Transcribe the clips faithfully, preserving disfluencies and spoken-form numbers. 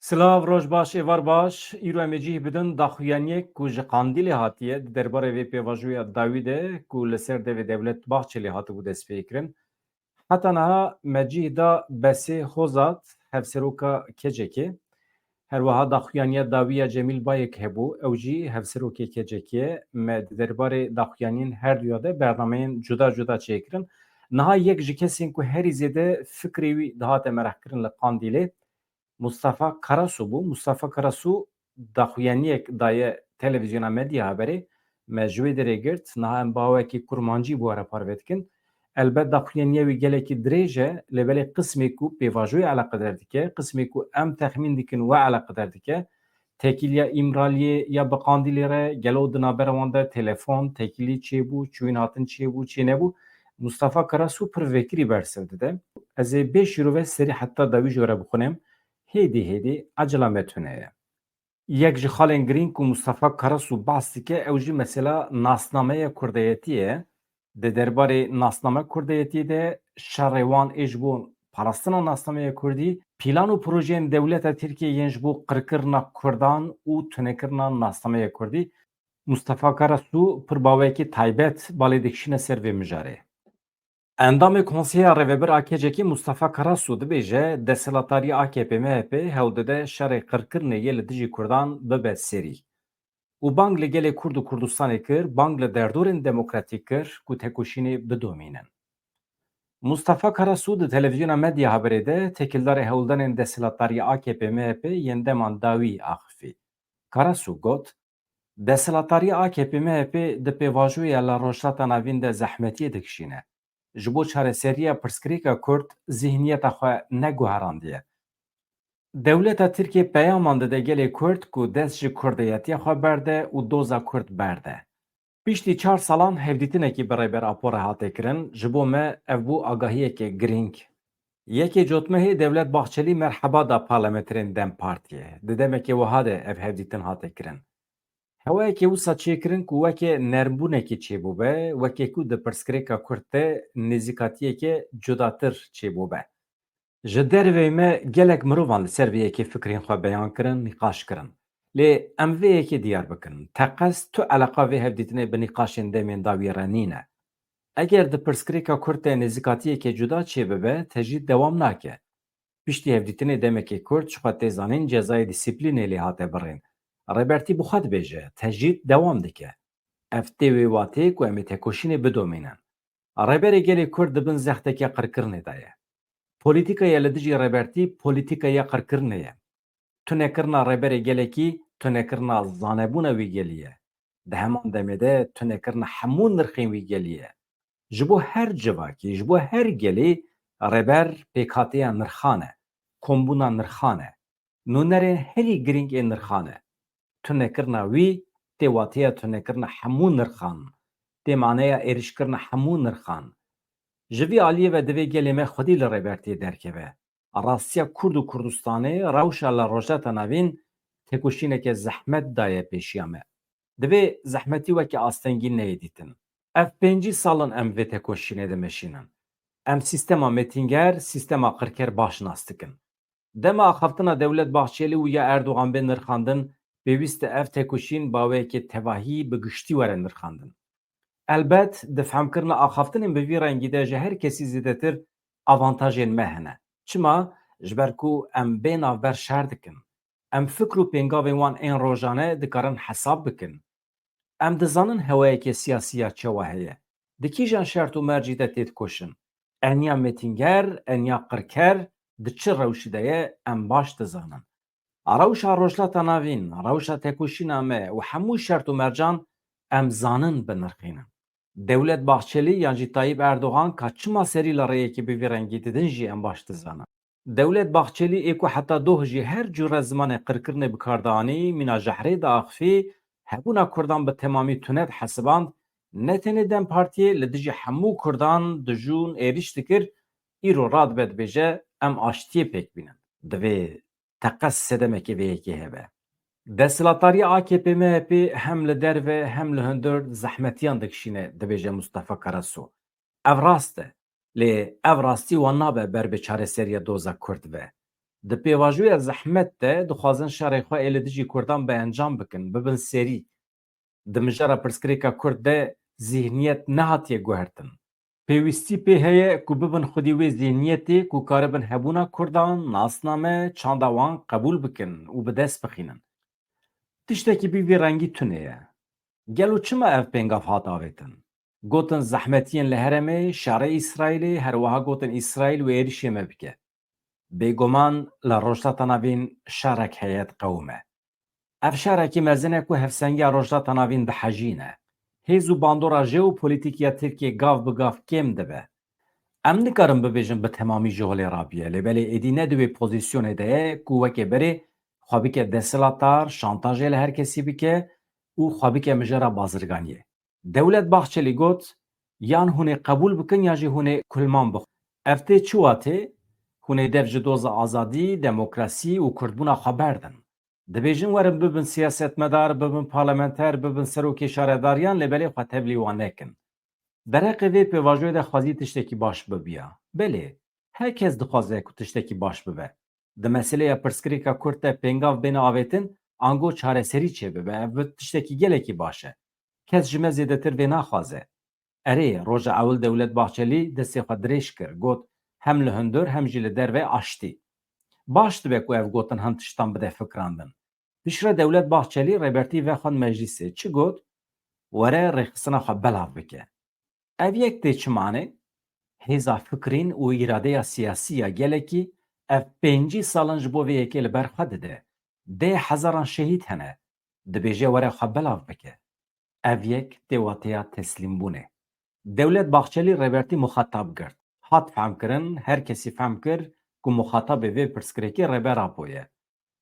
Silav, roj baş, êvar baş. Îro em ê cih bidin daxuyaniyek ku ji Qandîlê hatiye, di derbarê vê pêvajoya dawî de ku li ser devê Dewlet Bahçelî hatibû destpêkirin. Heta niha me cih da Besê Hozat, hevseroka K C K'ê. Her wiha daxuyaniya dawî ya Cemîl Bayek hebû, ew jî hevserokê K C K'ê ye. Me di derbarê daxuyaniyên her duya de bernameyên cuda cuda çêkirin. Niha yek ji kesên ku herî zêde fikrê wî dihate meraqkirin li Qandîlê, Mustafa Karasu bû. Mustafa Karasu daxuyaniyek daye televîzyona Medya Haberê, me ji wê derê girt. Niha em bi awayekî kurmancî bi we re parve dikin. Elbet daxuyaniya wî gelekî dirêj e, lê belê qismê ku pêvajoyê eleqedar dike, qismê ku em texmîn dikin we eleqedar dike. Têkiliya Îmraliyê ya bi Qandîlê re, gelo di navbera wan de telefon, têkilî çêbû, çûyîn hatin çêbû, çênebû? Mustafa Karasu pir vekirî bersiv dide. Ez ê bê şîrove serî heta dawî ji we re bixwînim. Hêdî hêdî ecela me tune ye. Yek ji xalên girîng ku Mustafa Karasu behs dike, ew jî mesela nasnameya kurdeyetî ye. Di derbarê nasname kurdeyetî de şerê wan ê ji bo parastina nasnameya kurdî, pîlan û projeyên dewleta Tirkiyê yên ji bo qirkirina kurdan û tunekirina nasnameya kurdî, Mustafa Karasu pir baweyekî taybet balê dikişîne ser vê mijarê. Endamê Konseya Rêvebir a K C K'ê Mustafa Karasu dibêje, desthilatdariya A K P M H P hewl dide şerê qirkirinê yê li dijî kurdan bibe serî. Û bang li gelê Kurd û Kurdistanê kir, bang li derdorên demokratîk kir ku tekoşînê bidomînin. Mustafa Karasu di televîzyona Medya Haberê de têkildarê hewldanên desthilatdariya A K P M H P yên deman dawî axifî. Karasu got, desthilatdariya A K P M H P di pêvajoya li Rojhilata Navîn de zehmetiyê dikişîne. Ji bo çareseriya pirsgirêka Kurd zihniyeta xwe neguherandiye. Dewleta Tirkiyê peyaman dide gelê Kurd ku dest ji kurdeyetiya xwe berde û doza Kurd berde. Piştî çar salan hevdîtinekî bi Rêber Apo re hate kirin, ji bo me ev bû agahiyeke girîng. Yekê Cotmehê Dewlet Bahçelî merheba da parlamenterên DEM Partiyê. Di demekê wiha de ev hevdîtin hate kirin. Hewayekê wisa çêkirin ku weke nermbûnekî çêbûbe, weke ku di pirsgirêka Kurd de nêzîkatiyeke cudatir çêbûbe. Ji derveyê me gelek mirovan li ser vê yekê fikrên xwe beyan kirin, nîqaş kirin. Lê em vê yekê diyar bikin, teqez tu eleqa vê hevdîtinê bi nîqaşên demên dawî re nîne. Eger di pirsgirêka Kurd de nêzîkatiyeke cuda çêbibe, tecrîd dewam nake. Piştî hevdîtinê demekê Kurd ji xwe tê zanîn cezayê dîsîplînê lê hate birîn. Rêbertî bi xwe dibêje, tecrîd dewam dike. Ev tê wê wateyê ku em ê tekoşînê bidomînin. Rêberê gelê Kurd di bin zexteke qirkirinê de ye. Polîtîkaya li dijî Rêbertî polîtîkaya qirkirinê ye. Tunekirina rêberê gelekî tunekirina zanebûna wî gelî ye. Di heman demê de tunekirina hemû nirxên wî gelî ye. Ji bo her civakî, ji bo her gelî rêber pêkhateya nirxan e, kombûna nirxan e. Nûnerên herî girîng ên nirxan e. Tunekirina wî tê wateya tunekirina hemû nirxan, tê maneya êrîşkirina hemû nirxan. Ji vî aliyê ve divê gelê me xwedî li Rêbertiyê derkeve. Rastiya Kurd û Kurdistanê rewşa li Rojhilata Navîn tekoşîneke zehmet daye pêşiya me. Divê zehmetî weke astengî neyê dîtin. Ev pêncî sal in em vê tekoşînê dimeşînin. Em sîstema mêtînger, sîstema qirker baş nas dikin. Dema axaftina Dewlet Bahçelî û ya Erdogan bê nirxandin, pêwîst e ev tekoşîn bi awayekê tevahî bi giştî were nirxandin. Elbet, di fehmkirina axaftinên bi vî rengî de ji her kesî zêdetir avantajên me hene. Çima? Ji ber ku em bê navber şer dikin. Em fikr û pêngavên wan ên rojane dikarin hesab bikin. Em dizanin hewayeke siyasî ya çawa heye. Di kîjan şert û mercî de têdikoşin? Eniya mêtînger, eniya qirker di çi rewşî de ye, em baş dizanin. Rewşa Rojhilata Navîn, rewşa tekoşîna me û hemû şert û mercan em zanin binirxînin. Dewlet Bahçelî yan jî Tayyip Erdogan ka çima serî li rêyekê bi vî rengî didin jî em baş dizanin. Dewlet Bahçelî ê ku heta doh jî her cure zimanê qirkirinê bi kar dianî, mîna jehrê diaxifî, hebûna Kurdan bi temamî tune dihesiband, ne tenê DEM Partiyê li dijî hemû Kurdan dijûn êrîş dikir, îro radibe dibêje, em aştiyê pêk bînin. Divê teqez sedemekê vê yekê hebe. Desthilatdariya A K P M H P hem li derve hem li hundir zehmetiyan dikişîne, dibêje Mustafa Karasu. Ev rast e. Lê ev rastî wan nabe ber bi çareseriya doza Kurd ve. Di pêvajoya zehmet de dixwazin şerê xwe ê li dijî Kurdan bi encam bikin, bibin serî. Di mijara pirsgirêka Kurd de zîhniyet nehatiye guhertin. Pêwîstî pê heye ku bibin xwedî wê zîhniyetê ku karibin hebûna Kurdan, nasname, çanda wan qebûl bikin û bi dest bixînin. Tiştekî bi vî rengî tune ye. Gelo çima ev pêngav hat avêtin? Gotin zehmetiyên li herêmê, şerê Îsraîlê, her wiha gotin Îsraîl wê êrîşê me bike. Bêguman li Rojhilata Navîn şerek heye diqewime. Ev şerekî mezin e ku hevsengiya Rojhilata Navîn dihejîne. Hêz û bandora jeopolîtîk ya Tirkiyê gav bi gav kêm dibe. Em nikarin bibêjin bi temamî ji holê rabiye, lê belê êdî ne di wê pozîsyonê de ye ku weke berê xwe bike desthilatdar, şantajê li her kesî bike û xwe bike mijara bazirganiyê. Dewlet Bahçelî got, yan hûn ê qebûl bikin ya jî hûn ê kulman bixwin. Ev tê çi watê? Hûn ê dev ji doza azadî, demokrasî û kurdbûna xwe berdin. Dibêjin werin bibin siyasetmedar, bibin parlamenter, bibin serokê şaredariyan, lê belê xwe tevlî wan nekin. Dereqê vê pêvajoyê de xwezî tiştekî baş bibiya. Belê, her kes dixwaze ku tiştekî baş bibe. Di meseleya pirsgirêka Kurd de pêngav bêne avêtin, ango çareserî çêbibe. Ev bi tiştekî gelekî baş e. Kes ji me zêdetir vê naxwaze. Erê, roja ewil Dewlet Bahçelî destê xwe dirêj kir, got, hem li hundir hem jî li derve aştî. Baş dibe ku ev gotin hin tiştan bide fikrandin. Piştre Dewlet Bahçelî rêbertî vexwend meclîsê. Çi got? Were rêxistina xwe belav bike. Ev yek tê çi mane? Hêza fikrîn û îradeya siyasî ya gelekî ev pêncî sal in ji bo vê yekê li ber xwe dide. Dê hezaran şehîd hene. Dibêje were xwe belav bike. Ev yek tê wateya teslîmbûnê. Dewlet Bahçelî rêbertî muxatab girt. Hat fehmkirin, her kesî fehm kir ku muxatabê vê pirsgirêkê Rêber Apo ye.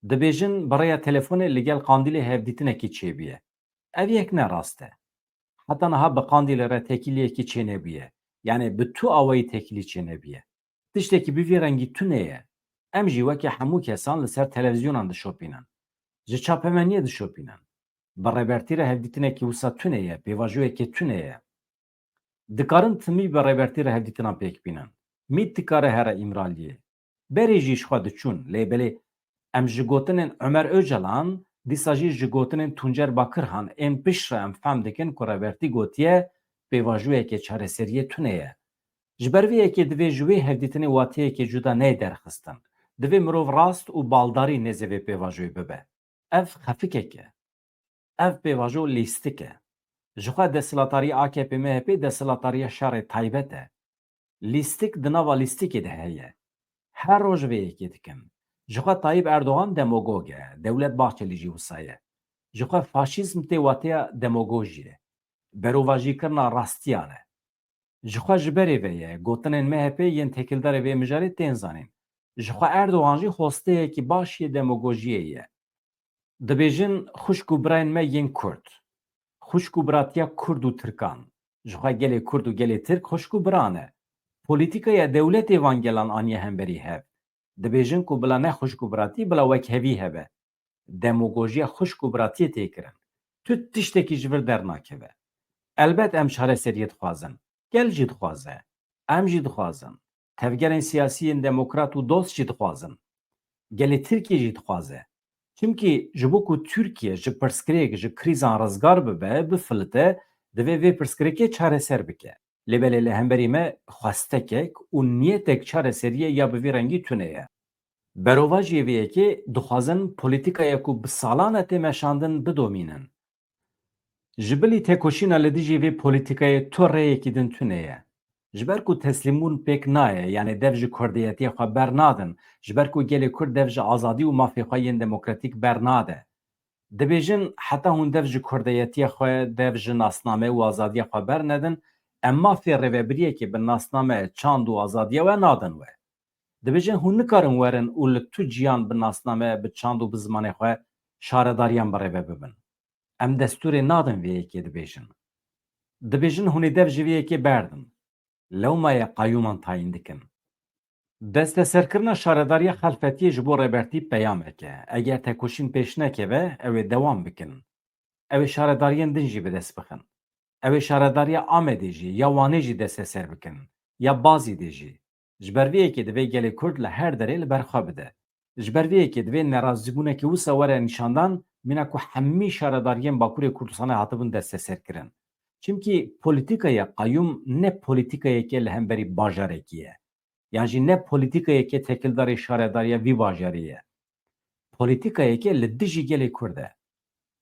Dibêjin bi rêya telefonê li gel Qandîlê hevdîtinekî çêbûye. Ev yek ne rast e. Heta niha bi Qandîlê re têkiliyekî çênebûye. Yanî bi tu awayî têkilî çênebûye. Tiştekî bi vî rengî tune ye. Em jî weke hemû kesan li ser televîzyonan dişopînin. Ji çapemeniyê dişopînin. Bi rêbertî re hevdîtinekî wisa tune ye, pêvajoyekê tune ye. Dikarin timî bi rêbertî re hevdîtinan pêk bînin. Mît dikare here Îmraliyê. Berê jî ji xwe diçûn, lê belê em ji gotinên Omer Ocalan, dîsa jî ji gotinên Tuncer Bakirhan ên piştre em fehm dikin ku rêbertî gotiye, pêvajoyeke çareseriyê tune ye. Ji ber vê yekê divê ji wê hevdîtinê wateyeke cuda neyê derxistin. Divê mirov rast û baldarî nêzê vê pêvajoyê bibe. Ev xefikek e. Ev pêvajo lîstik e. Ji xwe desthilatdarî A K P M H P desthilatdariya şerê taybet e. Lîstik di nava lîstikê de heye. Her roj vê yekê dikin. Ji xwe Tayyip Erdogan demagog e. Dewlet Bahçelî jî wisa ye. Ji xwe faşîzm tê wateya demagojiyê. Berovajîkirina rastiyan e. Ji xwe ji berê ve ye, gotinên M H P yên têkildarê vê mijarê tên zanîn. Ji xwe Erdogan jî hosteyekî baş yê demagojiyê ye. Dibêjin xwişk û birayên me yên Kurd. Xwişk û biratiya Kurd û Tirkan. Ji xwe gelê Kurd û gelê Tirk xwişk û bira ne. Polîtîkaya dewletê van gelan aniye hemberî hev. Dibêjin ku bila ne xwişk û biratî, bila wekhevî hebe. Demagojiya xwişk û biratiyê tê kirin. Tu tiştekî ji vir dernakeve. Elbet em çareseriyê dixwazin. Gel jî dixwaze. Em jî dixwazin. Tevgerên siyasî yên demokrat û dost jî dixwazin. Gelê Tirkiye jî dixwaze. Çimkî ji bo ku Tirkiye ji pirsgirêk, ji krîzan rizgar bibe, bifilite, divê vê pirsgirêkê çareser bike. Lê belê li hemberî me xwestekek û niyetek çareseriyê ya bi vî rengî tune ye. Berovajiyê vê yekê dixwazin polîtîkayek ku bi salan e tê meşandin bidomînin. Ji bilî têkoşîna li dijî vê polîtîkayê tu rêyekî din tune ye. Ji ber ku teslîmbûn pêk nayê, yanî dev ji kurdiyetiya xwe bernadin, ji ber ku gelê Kurd dev ji azadî û mafê xwe yên demokratîk bernade. Dibêjin, heta hûn dev ji kurdeyetiya xwe, dev ji nasname û azadiya xwe bernedin, em mafê rêvebiriyekê bi nasname, çand û azadiya we nadin we. Dibêjin, hûn nikarin werin û li tu ciyan bi nasname, bi çand û bi zimanê xwe şaredariyan bi rêve bibin. Em destûrê nadin vê yekê dibêjin. Dibêjin, hûn ê dev ji vê yekê berdin. Lewma ye qayûman tayîn dikin. Desteserkirina şaredariya Xelfetiyê ji bo rêbertî peyamek e. Eger tekoşîn pêş nekeve, ew ê dewam bikin. Ew ê şaredariyên din jî bi dest bixin. Ew ê şaredariya Amedê jî, ya Wanê jî desteser bikin, ya Bazîdê jî. Ji ber vê yekê divê gelê Kurd li her derê li ber xwe bide. Ji ber vê yekê divê nerazîbûneke wisa were nîşandan, mîna ku hemî şaredariyên Bakurê Kurdistanê hatibûn desteserkirin. Çimkî polîtîkaya qeyûm ne polîtîkayeke li hemberî bajarekî ye. Yan jî ne polîtîkayeke tekildarê şaredariya vî bajarê ye. Polîtîkayeke li dijî gelê Kurd e.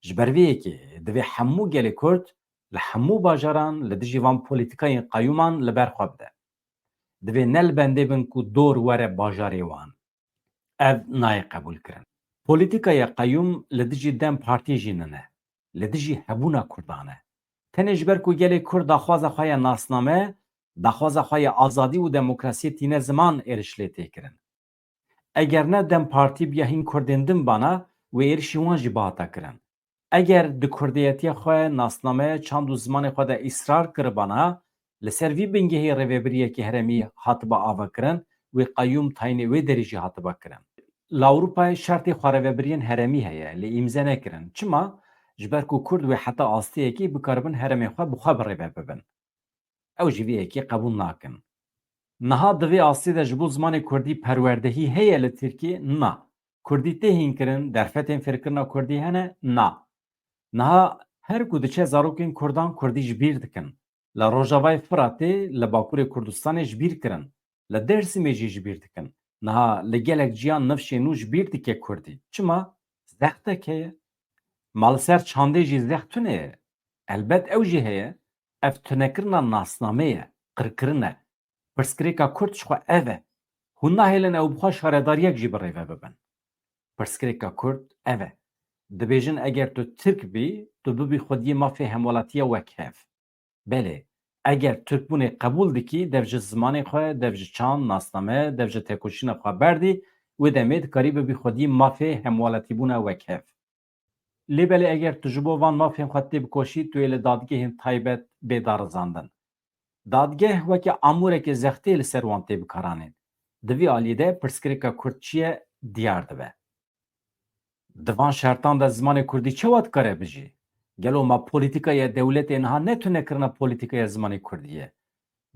Ji ber vê yekê divê hemû gelê Kurd li hemû bajaran li dijî van polîtîkayên qeyûman li ber xwe bide. Divê ne li bendê bin ku dor were bajarê wan. Ev nayê qebûlkirin. Polîtîkaya qeyûm li dijî DEM Partiyê jî nine. Li dijî hebûna Kurdan e. Tenê ji ber ku gelê Kurd daxwaza xwe ya nasname, daxwaza xwe ya azadî û demokrasiyê tîne ziman êriş lê tê kirin. Eger ne DEM Partî biya hîn Kurdên din bana, wê êrişî wan jî bihata kirin. Eger di kurdiyetiya xwe, nasnameya çand û zimanê xwe de îsrar kiribana, li ser vî bingehî rêvebiriyekî herêmî hatiba avakirin, wê qeyûm tayînê wê derê jî hatiba kirin. Li Ewropayê şertê xwerêvebiriyên herêmî heye, lê îmze nekirin. Çima? Ji ber ku Kurd wê heta asteyekî bikaribin herêmê xwe bi xwe birêve bibin. Ew jî vê yekê qebûl nakin. Niha di vê astê de ji bo zimanê kurdî perwerdehî heye li Tirkiyê? Na. Kurdî tê hînkirin, derfetên fêrkirina kurdî hene? Na. Niha her ku diçe zarokên kurdan kurdî ji bîr dikin. Li Rojavayê Firatê, li Bakurê Kurdistanê ji bîr kirin. Li Dêrsimê jî ji bîr dikin. Niha li gelek ciyan nifşê nû ji bîr dike kurdî. Çima? Zextek heye. Ma li ser çandê jî zext tune ye. Elbet ew jî heye. Ev tunekirina nasnamê ye, qirkirin e. Pirsgirêka Kurd ji xwe ev e. Hûn nahêlin ew bi xwe şaredariyek jî birêve bibin. Pirsgirêka Kurd ev e. Dibêjin eger tu Tirk bî, tu bibî xwediyê mafê hemwelatiya wek hev. Belê, eger Tirkbûnê qebûl dikî, dev ji zimanê xwe, dev ji çand, nasname, dev ji tekoşîna xwe berdî, wê demê dikarî bibî xwediyê mafê hemwelatîbûna wek hev. Lê belê eger tu ji bo van mafên xwe têbikoşî, tu yê li dadgehên taybet bê darizandin. Dadgeh weke amûrekê zextê li ser wan tê bikaranîn. Di vî alî de pirsgirêka Kurd çi ye diyar dibe. Di van şertan de zimanê Kurdî çawa dikare bijî? Gelo ma polîtîkaya dewletê niha ne tunekirina polîtîkaya zimanê Kurdî ye?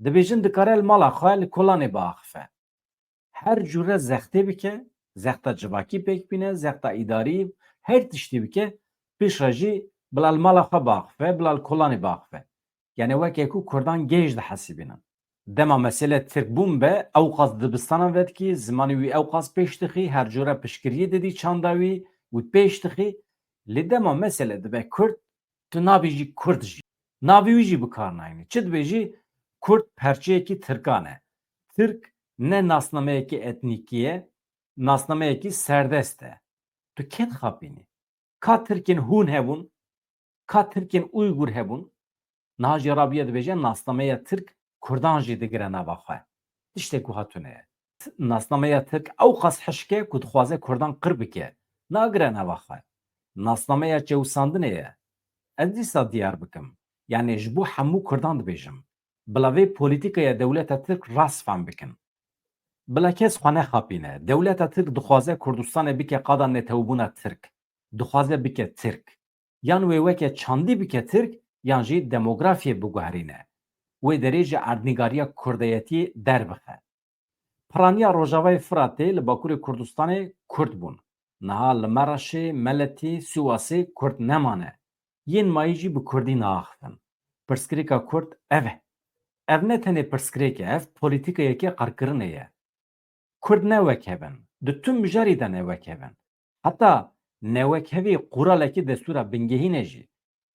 Dibêjin dikare li mala xwe li kolanê biaxife. Her cûre zextê bike, zexta civakî pêk bîne, zexta îdarî, her tiştî bike, pêş re jî bila li mala xwe biaxife, bila li kolanê biaxife. Yani weke ku Kurdan gêj dihesibînin. Dema mesele Tirk bûn be, ew qas dibistanan vedikî, zimanê wî ew qas pêş dixî, her cûre piştgiriyê didî çanda wî, wî pêş dixî. Lê dema mesele dibe Kurd, tu nabêjî Kurd jî. Navê wî jî bi kar nayînî. Çi dibêjî? Kurd perçeyekî Tirkan e. Tirk ne nasnameyekî etnîkî ye, nasnameyekî serdest e. Tu kê dixapînî? Ka Tirkên hûn hebûn, ka Tirkên Uygur hebûn, niha jî rabiye dibêje nasnameya Tirk Kurdan jî digire nava xwe. Tiştek wiha tune ye. T-, nasnameya Tirk ew qas hişk e ku dixwaze Kurdan qir bike. Nagire nava xwe. Nasnameya çewisandinê ye. Ez dîsa diyar bikim. Yani ji bo hemû Kurdan dibêjim. Bila vê polîtîkaya dewleta Tirk rast fam bikin. Bila kes xwe nexapîne. Dewleta Tirk dixwaze Kurdistanê bike qada netewbûna Tirk. Dixwaze bike Tirk. Yan wê weke çandî bike Tirk, yan jî demografiyê biguherîne. Wê derê ji erdnîgariya kurdeyetiyê derbixe. Piraniya Rojavayê Firatê li Bakurê Kurdistanê Kurd bûn. Niha li Mereşê, Meletî, Sîwasê Kurd nemane. Yên mayî jî bi Kurdî naaxifin. Pirsgirêka Kurd ev e. Ev ne tenê pirsgirêk e, ev polîtîkayeke qirkirinê ye. Kurd ne wek hev in. Di tu mijarî de ne wek hev in. Heta newekhevî quralekî destûra bingehîn e jî.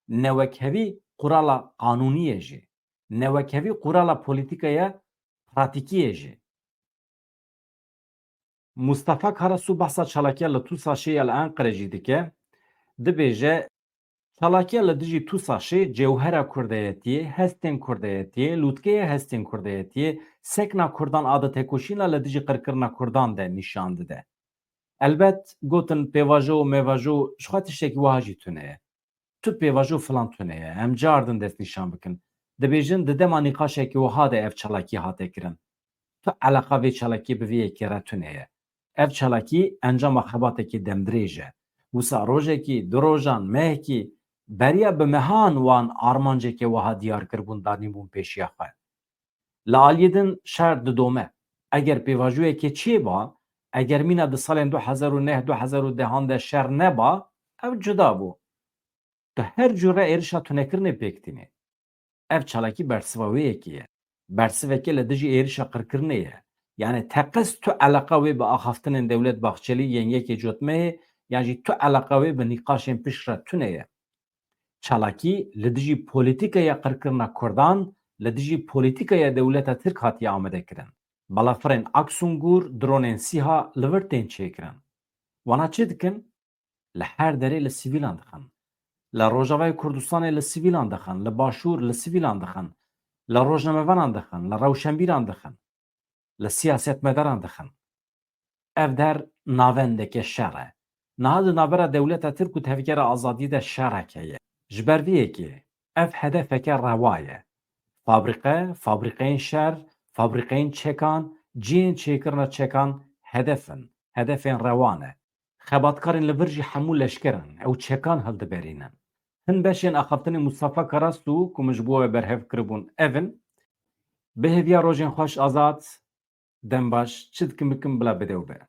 Newekhevî qurala qanûnî ye jî. Newekhevî qurala polîtîkaya pratîkî ye jî. Mustafa Karasu behsa çalakiya li TUSAŞê ya li Enqere jî dike. Dibêje, çalakiya li dijî TUSAŞê cewhera kurdeyetiyê, hestên kurdeyetiyê, lûtkeya hestên kurdeyetiyê, sekna kurdan a di tekoşîna li dijî qirkirina kurdan de nîşan dide. Elbet gotin pêvajo û mêvajo ji xwe tiştekî wiha jî tune ye. Tu pêvajo filan tune ye. Em cardin destnîşan bikin. Dibêjin di dema nîqaşekî wiha de ev çalakî hate kirin. Tu eleqa vê çalakî bi vê yekê re tune ye. Ev çalakî encama xebatekî demdirêj e. Wisa rojekî, du rojan, mehekî beriya bi mehan wan armanceke wiha diyar kiribûn, danîbûn pêşiya xwe. Li aliyê din şer didome. Eger pêvajoyekê çêba, Eger mîna di salên du hezar û neh, du hezar û dehan de şer neba, ev cuda bû. Tu her cure êrişa tunekirinê pêk tînê. Ev çalakî bersiva wê yekê ye. Bersiveke li dijî êrişa qirkirinê ye. Yani teqez tu eleqa wê bi axaftinên Dewlet Bahçelî yên yekê cotmeyê, yan jî tu eleqa wê bi nîqaşên piştre tune ye. Çalakî li dijî polîtîkaya qirkirina Kurdan, li dijî polîtîkaya dewleta Tirk hatiye amadekirin. Balafirên Aksungur, dronên sîha li vir tên çêkirin. Wana çi dikin? Li her derê li sivîlan dixin. Li Rojavayê Kurdistanê li sivîlan dixin, li Başûr li sivîlan dixin, li rojnamevanan dixin, li rewşenbîran dixin, li siyasetmedaran dixin. Ev der navendeke şer e. Niha di navbera dewleta Tirk û Tevgera Azadiyê de şerek heye. Ji ber vê yekê ev hedefeke rewa ye. Fabrîqe, fabrîqeyên şer, fabrîqeyên çekan, cihên çêkirina çekan hedef in, hedefên rewa ne. Xebatkarên li vir jî hemû leşker in, ew çekan hildiberînin. Hin beşên axaftinê Mustafa Karasu ku min ji bo we berhev kiribûn ev in. Bi hêviya rojên xweş Azad, dem baş, çi dikim bikim bila bi dê we be.